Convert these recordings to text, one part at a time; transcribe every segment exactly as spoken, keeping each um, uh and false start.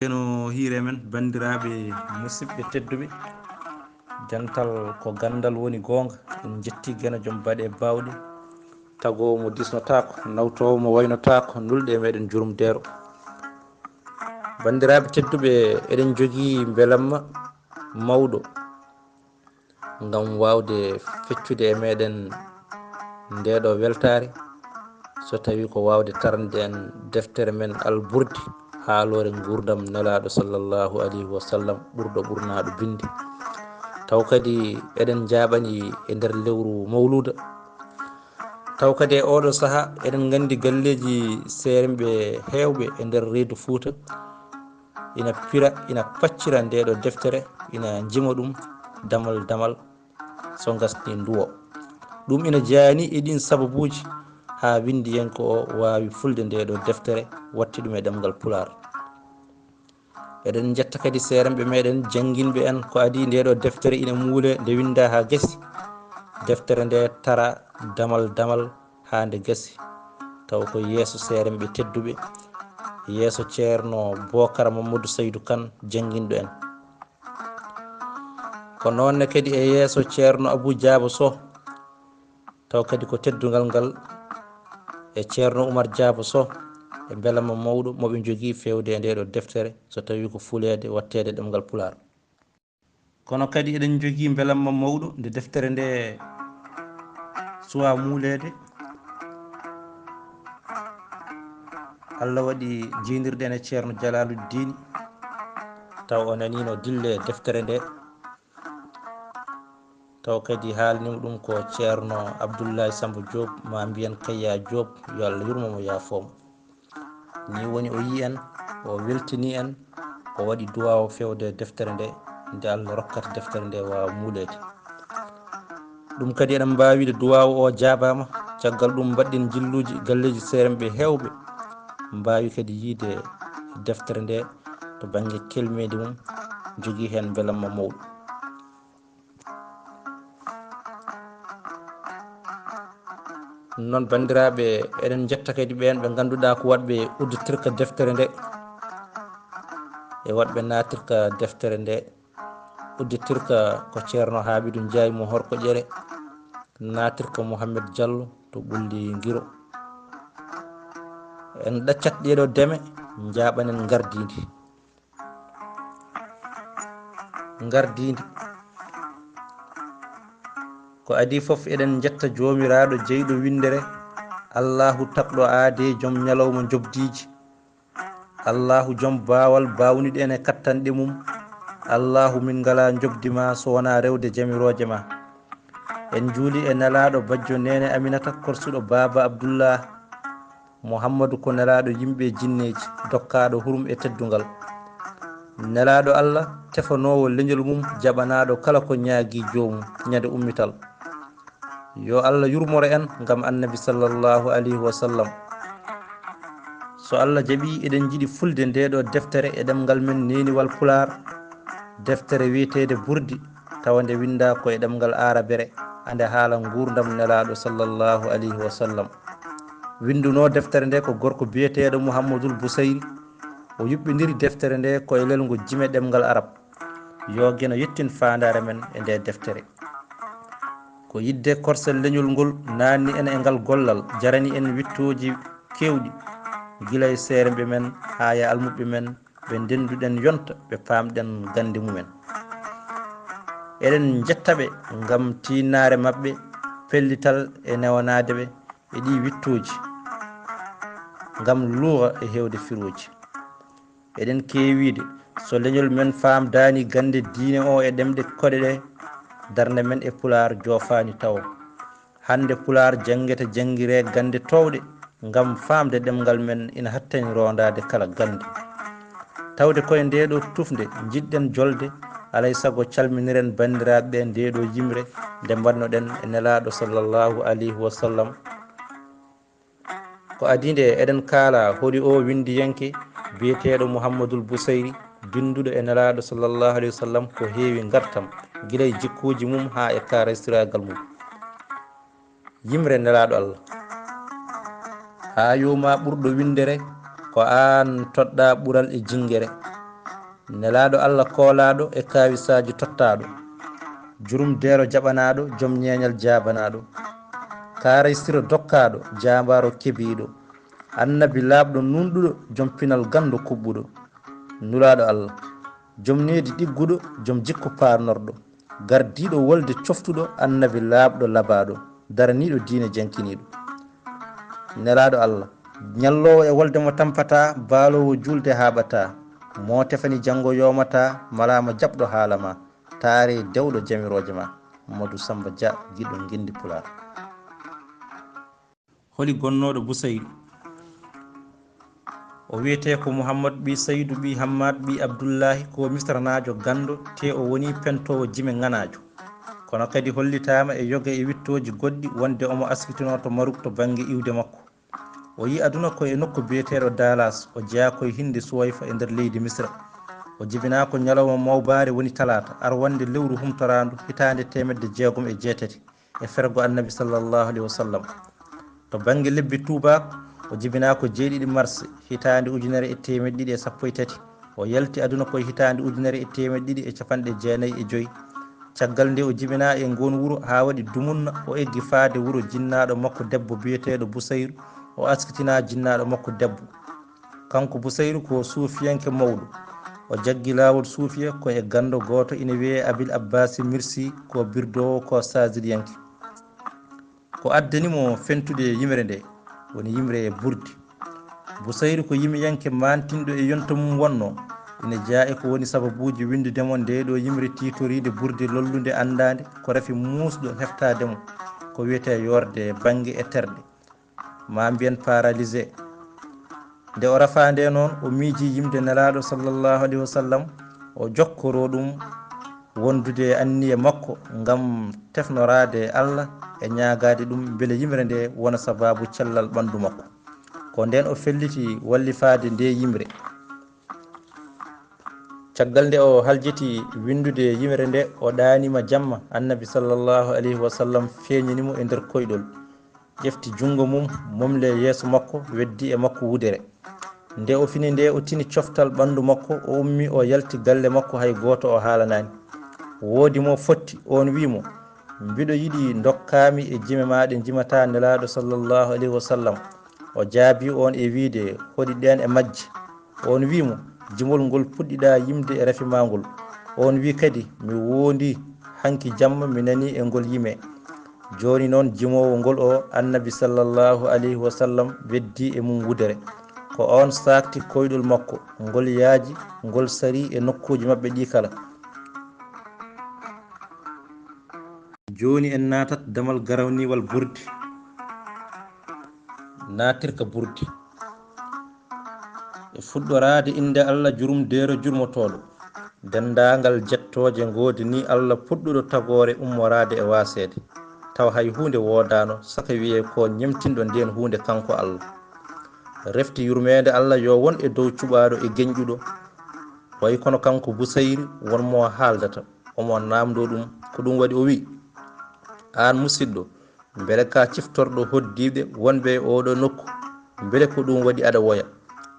Eno hiire men, banndiraaɓe musidɓe tedduɓe, dental ko ganndal woni goonga. En njetti Geno joom baɗe baawɗe, tagoowo mo disnotaako, nawtoowo mo waynotaako, nulɗe e meɗen jurum deero. Banndiraaɓe tedduɓe, eɗen njogii mbelamma mawɗo ngam waawde feccude e meɗen ndeeɗo weltaare, so tawi ko waawde tarande en deftere men Alburdi, haaloore nguurndam Nelaaɗo sallallahu alayhi wa sallam, ɓurɗo ɓurnaaɗo binde. Taw kadi eɗen njaaɓani e nder lewru Mawluuda. Taw kadi e oɗo saha eɗen nganndi galleeji seeremɓe heewɓe e nder reedu Fuuta ina pira, ina paccira ndeeɗo deftere, ina njima ɗum damal damal, so ngasni nduwo. Ɗum ina jaani e ɗin sababuuji haa winndiyanke o waawi fulde ndeeɗo deftere, watti ɗum e ɗemngal Pulaar. Eɗen njetta kadi seeremɓe meɗen, jannginɓe en, ko adii ndeeɗo deftere ina muule, nde winnda haa gasi. Deftere nde tara damal damal haa nde gasi, taw ko yeeso seeremɓe tedduɓe, yeeso Ceerno Bookara Mamadou Saydou Kane, jannginɗo en. Ko noon ne kadi e yeeso Ceerno Abou Diabo Sow, taw kadi ko teddungal ngal e Ceerno Oumar Diabo Sow, e mbelamma mawɗo mo ɓe njogii feewde e ndeeɗo deftere, so tawi ko fuleede, watteede ɗemngal Pulaar. Kono kadi eɗen njogii mbelamma mawɗo nde deftere nde suwaa muuleede. Allah waɗi jiindirɗen e Ceerno Jalaaluddin, taw o naniino dille deftere nde, taw kadi haalnimo ɗum ko Ceerno Abdullahi Samba Diop, ma mbiyen Kayya Diop, yo Allah yurmo mo, yaafoo mo. Ni woni o yii en, o weltini en, o waɗi duwaawu feewde deftere nde, nde Allah rokkata deftere nde waawa muuleede. Ɗum kadi eɗen mbaawi wiide duwaawu o jaabaama. Caggal ɗum mbaɗɗen jilluuji galleeji seeremɓe heewɓe, mbaawi kadi yiide deftere nde to bannge kelmeeli mum, jogii heen mbelamma mawɗo. Noon, banndiraaɓe, eɗen njetta kadi ɓeen ɓe ngannduɗaa ko waɗɓe udditirka deftere nde, e waɗɓe naatirka deftere nde. Udditirka ko Ceerno Hamidou Ndiaye mo Horkoƴere, naatirka Mouhamed Diallo to Ɓulli Ngiro. En ɗaccat ɗeeɗo deme, njaaɓanen ngardiindi. Ngardiindi. Ko adii fof, eɗen njetta Joomiraaɗo jeyɗo winndere, Allaahu tagɗo aadee, joom ñalawma njoɓdiiji. Allaahu joom baawal baawniɗo en e kattanɗe mum. Allaahu, min ngalaa njoɓdi ma so wonaa rewde jamirooje ma. En njuuli e Nelaaɗo bajjo neene Aminata, korsuɗo Baaba Abdullah. Muhammadu ko nelaaɗo yimɓe e jinneeji, dokkaaɗo hurum e teddungal. Nelaaɗo Allah, tefanoowo leñol mum, jaɓanaaɗo kala ko ñaagii joomum ñande ummital. Yo Allah yurmoro en ngam Annabi sallallahu alayhi wa sallam. So Allah jaɓii, eɗen njiɗi fulde ndeeɗo deftere e ɗemngal men neeniwal Pulaar, deftere wiyeteende Burdi, tawa nde winndaa ko e ɗemngal Aarabere, ande haala nguurndam Nelaaɗo sallallahu alayhi wa sallam. Winndunoo deftere nde ko gorko biyeteeɗo Muhammadul Busayri. O yuɓɓindiri deftere nde ko e lelngo jime ɗemngal Arab. Yo Geno yettin faandaare men e nde deftere. Ko yiɗde korsel leñol ngol naanni en e ngal gollal, jarani en wiɗtooji keewɗi, gila e seeremɓe men haa e almuɓɓe men, ɓe ndennduɗen yonta, ɓe paamɗen gannde mumen. Eɗen njetta ɓe ngam tiinnaare maɓɓe, pellital e newanaade ɓe e ɗii wiɗtooji, ngam luuwa e heewde firooji. Eɗen keewiide, so leñol men faamdaani gannde diine o e ɗemɗe koɗe ɗe, darnde men e Pulaar joofaani tawo. Hannde Pulaar janngeta janngiree gannde toowɗe, ngam faamde ɗemngal men ina hattani roondaade kala gannde. Tawde koye ndeeɗo tufnde njiɗɗen jolde, alay sago calminiren banndiraaɓe ɓe ndeeɗo yimre nde mbaɗnoɗen e Nelaaɗo sallallahu alayhi wa sallam. Ko adii nde eɗen kaala holi o winndiyanke biyeteeɗo Muhammadul Busayri, binnduɗo e Nelaaɗo sallallahu alayhi wa sallam ko heewi ngartam, gila e jikkuuji mum haa e kaaraysiraagal mum. Yimre Nelaaɗo Allah. Haa yowma ɓurɗo winndere, ko aan toɗɗaa ɓural e jinngere. Nelaaɗo Allah koolaaɗo e kaawisaaji tottaaɗo, jurum deero jaɓanaaɗo, jom ñeeñal jaabanaaɗo, kaaray siro dokkaaɗo, jaambaaro kebiiɗo, annabi laaɓɗo nuunɗuɗo, jom pinal ganndo kuɓɓuɗo, nulaaɗo Allah, jom needi ɗigguɗo, jom jikku paarnorɗo, gardiiɗo wolde coftuɗo, annabi laaɓɗo labaaɗo, daraniiɗo diine jankiniiɗo. Nelaaɗo Allah, ñalloowo e wolde mo tampataa, baaloowo juulde haaɓataa, mo tefani janngo yoomataa, malaama jaɓɗo haala ma, taare dewɗo jamirooje ma. Madu Samba Dia, giɗo ngenndi Pulaar. Holi gonnooɗo Busayri? O wiyetee ko Muhammad ɓii Saydu ɓii Hammaad ɓii Abdullaahi, ko misranaajo ganndo, te o woni pentoowo jime ŋanaajo. Kono kadi hollitaama e yoga e wittooji goɗɗi wonde omo askitinoo to Maruk to bannge iwde makko. O yi aduna ko e nokku biyeteeɗo Dalas, o jeyaa ko e hinnde Suwayfa e nder leydi Misra. O jibinaa ko ñalawma mawbaare, woni talaata, arwannde lewru humtoraandu, hitaande teemedde jeegom e jeetati e fergo Annabi sallallahu alayhi wa sallam. To bannge lebbi tuubaak, o jibinaa ko jeeɗiɗi mars, hitaande ujunere e teemeɗɗe ɗiɗi e sappo e tati. O yalti aduna ko e hitaande ujunere e teemeɗɗe ɗiɗi e capanɗe jeenayi e joy. Caggal nde o jibinaa e ngoon wuro haa waɗi dumunna, o eggi faade wuro jinnaaɗo makko debbo biyeteeɗo Busayru, o askitinaa jinnaaɗo makko debbo. Kanko Busayru ko suufiyanke mawɗo. O jaggi laawol suufiya ko e ganndo gooto ina wiyee Abil Abbasi Mirsi, ko birdoowo, ko saaziliyanke. Ko addani mo fentude yimre nde, woni yimre burdi. Busayri ko yimiyanke maantinɗo e yonta mum wonnoo. Ina jeyaa e ko woni sababuuji winndude mo ndee ɗoo yimre tiitoriinde burdi lollunde anndaande, ko rafi muusɗo heftaade mo, ko wiyetee yoorde bannge e terɗe, maa mbiyen paralysé. Nde o rafaa ndee noon, o miijii yimde Nelaaɗo sallallahu alayhi wa sallam, o jokkoroo ɗum wondude e anniya makko ngam tefnoraade Allah e ñaagaade ɗum mbele yimre nde wona sabaabu cellal ɓanndu makko. Ko ndeen o felliti wallifaade ndee yimre. Caggal nde o haljiti winndude yimre nde, o ɗaaniima jamma Annabi sallallahu alayhi wa sallam feeñini mo e nder koyɗol, ƴefti junngo mum, momle yeeso makko, weddi e makko wudere. Nde o fini nde, o tini coftal ɓanndu makko, o ummi, o yalti galle makko, hay gooto o haalanaani. Woodi mo fotti, oon wii mo, "Mbiɗo yiɗi ndokkaami e jime maa ɗe njimataa Nelaaɗo sallallahu alayhi wa sallam." O jaabii oon e wiide, "Hoɗi ɗeen e majje?" Oon wii mo, "Jimol ngol puɗɗiɗaa yimde e rafi maa ngol." Oon wii kadi, "Mi woondii hanki jamma, mi nanii e ngol yimee." Jooni noon, jimoowo ngol o, Annabi sallallahu alayhi wa sallam, weddii e mum wudere. Ko oon saakti koyɗol makko, ngol yaaji, ngol sarii e nokkuuji maɓɓe ɗii kala. Jooni en naatat damal garawniiwal burdi. Naatirka burdi. E fuɗɗoraade innde Allah, jurumdeero jurmotooɗo. Denndaangal jettooje ngoodi ni Allah puɗɗuɗo tagoore ummoraade e waaseede, tawa hay huunde woodaano, saka wiyee ko ñemtinɗo ndeen huunde kanko Allah. Refti yurmeende Allah yo won e dow cuɓaaɗo e geñƴuɗo, way kono kanko Busayri won mo haaldata, omo naamndoo ɗum, ko ɗum waɗi o wi'i, "Aan musiɗɗo, mbele ka ciftorɗo hoddiiɓe wonɓe e ooɗo nokku? Mbele ko ɗum waɗi aɗa woya?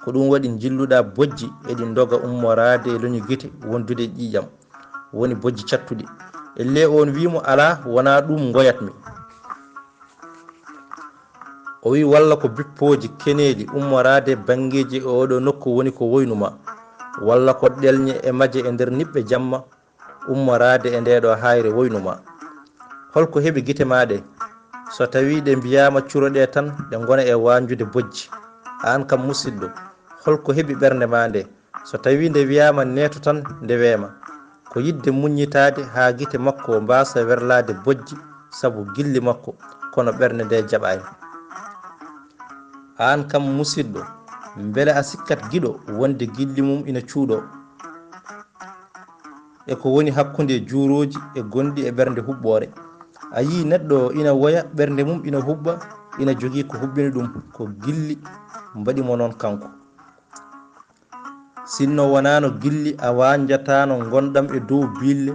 Ko ɗum waɗi njilluɗaa bojji eɗi ndoga ummoraade e loñi gite wondude e ƴiiƴam, woni bojji cattuɗi?" Ellee oon wii mo, "Alaa, wonaa ɗuum ngoyatmi." O wii, "Walla ko bippooji keneeli ummoraade banngeeji e ooɗo nokku woni ko woynu ma, walla ko ɗelñe e maje e nder niɓɓe jamma ummoraade e ndee ɗoo haayre woynu ma. Hol ko heɓi gite maa ɗee? So tawii ɗe mbiyaama curoɗee tan, ɗe ngona e waanjude bojji. Aan kam, musiɗɗo, hol ko heɓi ɓernde maa ndee? So tawii nde wiyaama neeto tan, nde weema. Ko yiɗde muññitaade haa gite makko mbaasa werlaade bojji sabu gilli makko, kono ɓernde nde jaɓaani." Aan kam, musiɗɗo, mbele a sikkat giɗo wonde gilli mum ina cuuɗoo? E ko woni hakkunde juurooji e gonɗi e ɓernde huɓɓoore? A yii neɗɗo ina woya, ɓernde mum ina huɓɓa, ina jogii ko huɓɓini ɗum, ko gilli mbaɗi mo noon kanko. Sinno wonaano gilli, a waanjataano ngonɗam e dow biille.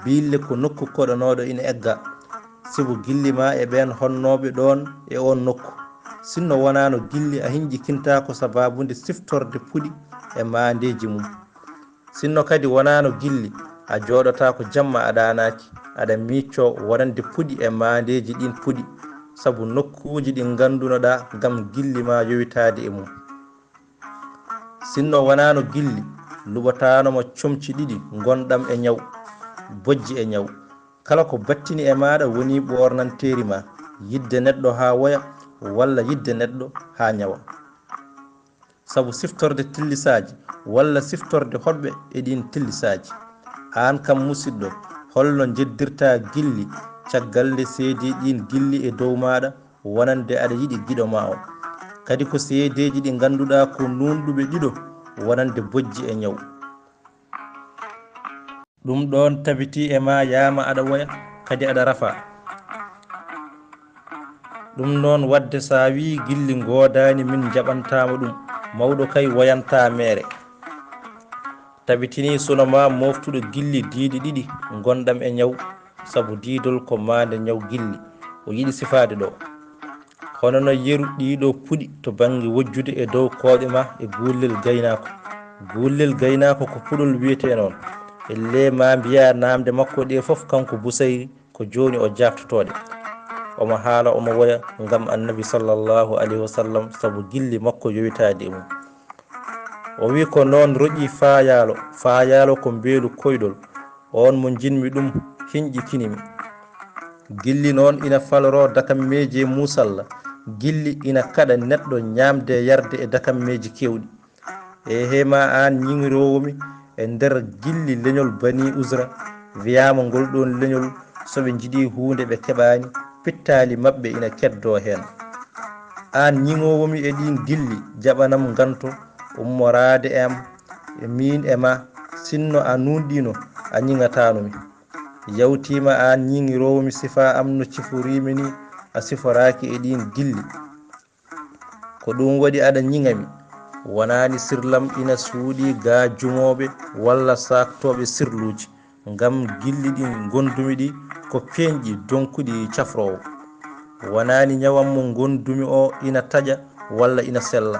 Biille ko nokku koɗanooɗo ina egga, sibu gilli ma e ɓeen honnooɓe ɗoon e oon nokku. Sinno wonaano gilli, a hinƴikintaako sabaabu nde siftorde puɗi e maandeeji mum. Sinno kadi wonaano gilli, a jooɗotaako jamma a ɗaanaaki, aɗa miiccoo wonande puɗi e maandeeji ɗiin puɗi, sabu nokkuuji ɗi nganndunoɗaa ngam gilli maa yowitaade e mum. Sinno wonaano gilli, luɓotaano ma comci ɗiɗi ngonɗam e ñaw, bojji e ñaw. Kala ko battini e maaɗa woni ɓoornanteeri ma, yiɗde neɗɗo haa woya, walla yiɗde neɗɗo haa ñawa. Sabu siftorde tillisaaji, walla siftorde hoɗɓe e ɗiin tillisaaji. Aan kam, musiɗɗo, holno njeddirtaa gilli, caggal nde seedi ɗiin gilli e dow maaɗa, wonande aɗa yiɗi giɗo ma o? Kadi ko seedeeji ɗi ngannduɗaa ko nuunɗuɓe ɗiɗo, wonande bojji e ñaw. Ɗum ɗoon tabitii e ma yaama aɗa woya, kadi aɗa rafa. Ɗum noon waɗde, so a wii gilli ngoodaani, min njaɓantaama ɗum, mawɗo kay woyantaa meere. Tabitinii suna ma mooftuɗo gilli diidi ɗiɗi ngonɗam e ñaw, sabu diidol ko maande ñaw gilli, o yiɗi sifaade ɗo. Hono no yeru ɗiɗo puɗi to bannge wojjude e dow koɗe ma e guullel gaynaako. Guullel gaynaako ko puɗol wiyetee noon. Ellee ma mbiyaa naamnde makko ɗe fof kanko Busayri ko jooni o jaaftotoo ɗe. Omo haala omo woya ngam Annabi sallallahu alayhi wa sallam sabu gilli makko yowitaade e mum. O wi ko noon roƴi faayaalo, faayaalo ko mbeelu koyɗol, oon mo njiɗmi ɗum hinƴikinimi. Gilli noon ina faloroo dakammeeji e muusalla, gilli ina kaɗa neɗɗo ñaamde e yarde e dakammeeji keewɗi. Eehey ma aan ñiŋiroowo mi e nder gilli leñol Banii Uzra, wiyaama ngol ɗoon leñol so ɓe njiɗii huunde ɓe keɓaani, pittaali maɓɓe ina keddoo heen. Aan ñiŋoowo mi e ɗiin gilli, jaɓanam nganto ummoraade e am, e miin e ma, sinno a nuunɗiino, a ñiŋataano mi. Yawtiima aan ñiŋiroowo mi sifaa am no ciforii mi nii, a siforaaki e ɗiin gilli. Ko ɗum waɗi aɗa ñiŋa mi. Wonaani sirlam ina suuɗii ga jumooɓe walla saaktooɓe sirluuji, ngam gilli ɗi ngondumi ɗi ko peeñɗi donkuɗi cafroowo. Wonaani ñawam mo ngondumi o ina taƴa walla ina sella.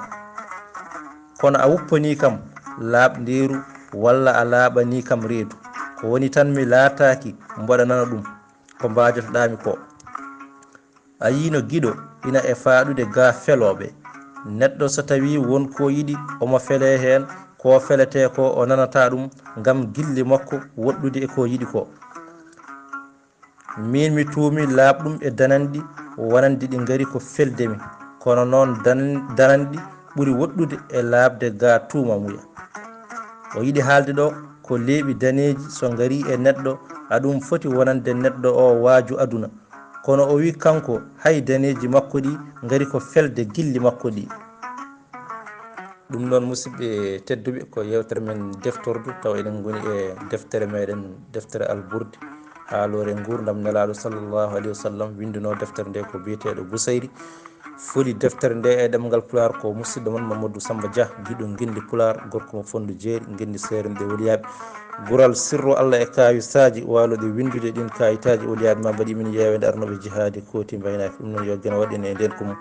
Kono a wuppanii kam laaɓndeeru walla a laaɓanii kam reedu. Ko woni tan mi laataaki mboɗa nana ɗum ko mbaajotoɗaa mi ko. A yiino giɗo ina e faaɗude ga felooɓe. Neɗɗo so tawii won ko yiɗi omo felee heen, ko feletee ko o nanataa ɗum ngam gilli makko woɗɗude e ko yiɗi ko. Miin mi tuumi laaɓɗum e dananɗi wonande ɗi ngari ko felde mi, kono noon danan- dananɗi ɓuri woɗɗude e laaɓde ga tuumamuya. O yiɗi haalde ɗo ko leeɓi daneeji so ngarii e neɗɗo, aɗum foti wonande neɗɗo o waaju aduna. Kono o wi kanko hay daneeji makko ɗi ngari ko felde gilli makko ɗi. Ɗum noon, musidɓe tedduɓe, ko yeewtere men deftordu, tawa eɗen ngoni e deftere meɗen, deftere Alburdi, haaloore nguurndam Nelaaɗo sallallahu alayhi wa sallam, winndunoo deftere nde ko biyeteeɗo Busayri. Foli deftere nde e ɗemngal Pulaar ko musidɗo mon Mamadou Samba Dia, giɗo ngenndi Pulaar, gorko mo Fonndu Jeeri, ngenndi seeremɓe woliyaaɓe. Gural sirru Allah e kaawisaaji, waalooɓe winndude ɗiin kaayitaaji woliyaaɓe ma mbaɗi min yeeweende arnooɓe jihaadi kooti mbaynaaki. Ɗum noon yo Geno waɗ en e ndeen ko mum.